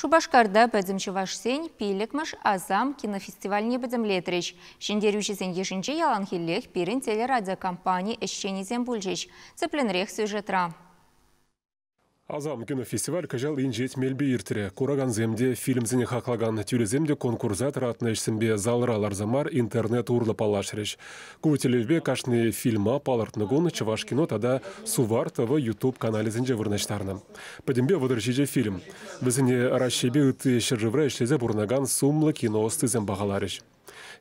Шупашкарта пӗтӗм чӑвашсен пиллӗкмӗш «Асам» кинофестивальне пӗтӗмлетрӗҫ. Ҫӗнтерӳҫӗсен йышӗнче яланхиллех пирӗн телерадиокомпани ӗҫченӗсем пулчӗҫ. Тӗплӗнрех сюжетра. «Асам» кинофестиваль кӑҫал инҫет мелпе иртрӗ. Куракансем те, фильмсене хаклакан тӳресем те конкурса тӑратнӑ ӗҫсемпе залра ларса мар, интернет урлӑ паллашрӗҫ. Ку тӗллевпе кашни фильма палӑртнӑ кун Чӑвашкино тата Сувар ТВ YouTube каналӗсенче вырнаҫтарнӑ. Пӗтӗмпе 37 фильм. Вӗсене Раҫҫейпе ытти ҫӗршывра ӗҫлесе пурӑнакан сумлӑ кино ӑстисем пахаларӗҫ.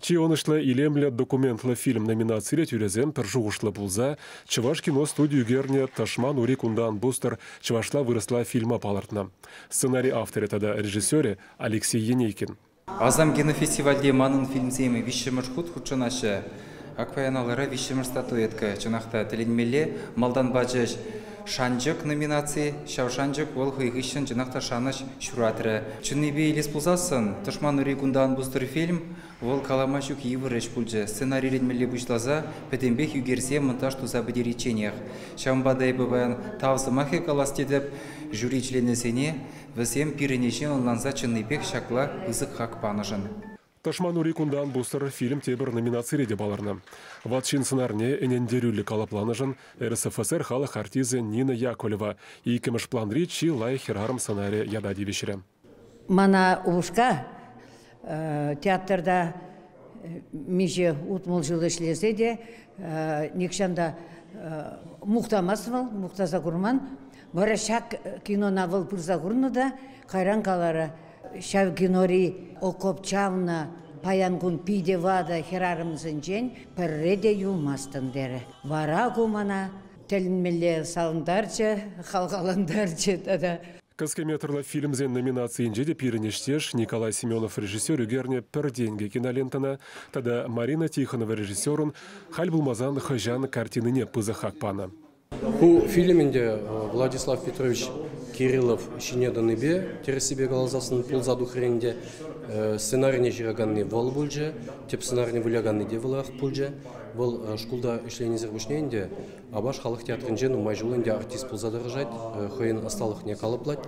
Чи ӑнӑҫлӑ илемлӗ документлӑ фильм номинацире тӳресем пӗр шухӑшлӑ пулса Чӑваш кино студи ӳкернӗ «Тӑшман ури кунтан пустӑр» чӑвашла-вырӑсла фильма палӑртнӑ. Сценари авторӗ тата режиссерӗ Алексей Енейкин. «Асам» кинофестивальте манӑн фильмсем виҫҫӗмӗш хут хутшӑнаҫҫӗ. Ак паян алӑра виҫҫӗмӗш статуэтка. Чӑнах та тӗлӗнмелле. Малтан пачӗҫ «Шанчӑк» номинаци. Ҫав шанчӑк вӑл хӑй хыҫҫӑн чӑнах та шанӑҫ ҫуратрӗ. Чӑннипе илес пулсассӑн «Тӑшман ури кунта ан пустӑр» фильм вӑл калама ҫук йывӑр ӗҫ пулчӗ. Сценариленмелле пуҫласа пӗтӗмпех ӳкерсе монтаж туса пӗтеричченех. Ҫавӑнпа та эпӗ паян тав сӑмахӗ калас тетӗп жюри членӗсене. Вӗсем пирӗн ӗҫе ӑнланса чӑннипех ҫакла пысӑк хак панӑшӑн. «Тӑшман ури кунтан пустӑр» фильм тепӗр номинацире те палӑрнӑ. Ват ҫын сӑнарне ӗнентерӳллӗ калӑпланӑшӑн РСФСР халӑх артисчӗ Нина Яковлева иккӗмӗш планри чи лайӑх хӗрарӑм сӑнарӗ ята тивӗҫрӗ. Мана упӑшка театрта миҫе 60 ҫул ӗҫлесе те нихҫан та мухтамасть вӑл, мухтаса курман. Вара ҫак кинона вӑл пырса курнӑ та кайран каларӗ, ҫав кинори окоп чавнӑ паян кун питӗ ватӑ хӗрарӑмсенчен пӗрре те юлмастӑн терӗ. Вара ку мана тӗлӗнмелле савӑнтарчӗ, хавхалантарчӗ тата. Кӗске метрлӑ фильмсен номинацийӗнче те пирӗн ӗҫтеш Николай Семенов режиссер ӳкернӗ «Пӗр тенкӗ» кинолентӑна тата Марина Тихонова режиссерӑн «Халь пулмасан хӑҫан» картинине пысӑк хак панӑ. Ку фильм ӗнтӗ Владислав Петрович Кириллов ҫине тӑнипе, тӗрӗссипе каласассӑн, пулса тухрӗ ӗнтӗ. Сценарине ҫыраканни вӑл пулчӗ, тӗп сценарине выляканни те вӑлах пулчӗ. Вӑл шкулта ӗҫленисӗр пуҫне ӗнтӗ Апаш халӑх театрӗнче нумай ҫул ӗнтӗ артист пулса тӑрӑшать, хӑйӗн ӑсталӑхне калӑплать.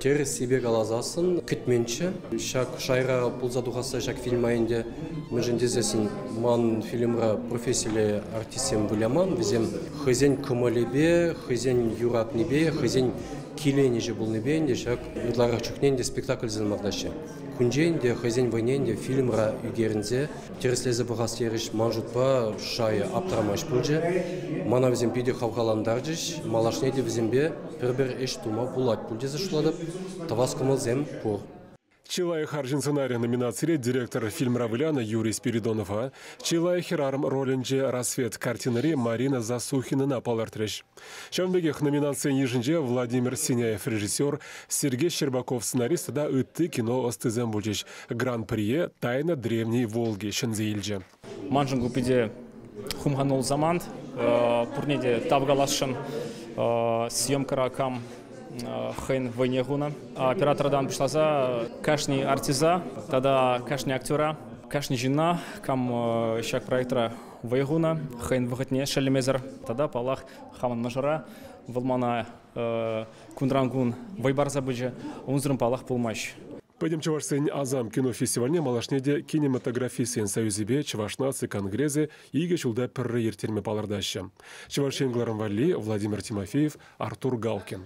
Тӗрӗссипе каласассӑн, кӗтменччӗ. Ҫак шайра пулса тухасса ҫак фильма ӗнтӗ, мӗншӗн тесессӗн ман фильмра профессиллӗ артистсем выляман, вӗсем хӑйсен кӑмӑлӗпе, хӑйсен юратнипе, хӑйсен киленӗҫӗ пулнипе ӗнтӗ ҫак ытларах чухне ӗнтӗ спектакльсем лартаҫҫӗ. Кунче ӗнтӗ хӑйсен вӑйне ӗнтӗ фильмра ӳкерӗнсе тӗрӗслесе пӑхас терӗҫ. Ман шутпа шайӗ аптӑрамасть пулчӗ. Мана вӗсем питӗ хавхалантарчӗҫ. Малашне те вӗсемпе пӗр-пӗр ӗҫ тума пулать пуль тесе шутлатӑп. Тӑвас кӑмӑлсем пур. Чи лайӑх арҫын сӑнарӗ номинацире директор фильмра вылянӑ Юрий Спиридонова, чи лайӑх хӗрарӑм ролӗнче «Рассвет» картинӑри Марина Засухинӑна палӑртрӗҫ. Ҫавӑн пекех номинацисен йышӗнче Владимир Синяев режиссер, Сергей Щербаков сценарист тата ытти кино ӑстисем пулчӗҫ. Гран-прие «Тайна древней Волги» ҫӗнсе илчӗ. Маншӑн ку питӗ хумхануллӑ самант. Пурне те тав каласшӑн. Съемкӑра кам хӑйӗн вӑйне хунӑ. Оператортан пуҫласа кашни артиста тата кашни актера, кашни ҫынна, кам ҫак проектра вӑй хунӑ, хӑйӗн вӑхӑтне шеллемесӗр тата, паллах, хамӑн мӑшӑра, вӑл мана кунран-кун вӑй парса пычӗ. Унсӑрӑн, паллах, пулмасть. Пӗтӗм чӑвашсен «Асам» кинофестивальне малашне те кинематографистсен союзӗпе Чӑваш наци конгресӗ икӗ ҫулта пӗрре ирттерме палӑртаҫҫӗ. Чӑваш Ен кӑларӑм валли Владимир Тимофеев, Артур Галкин.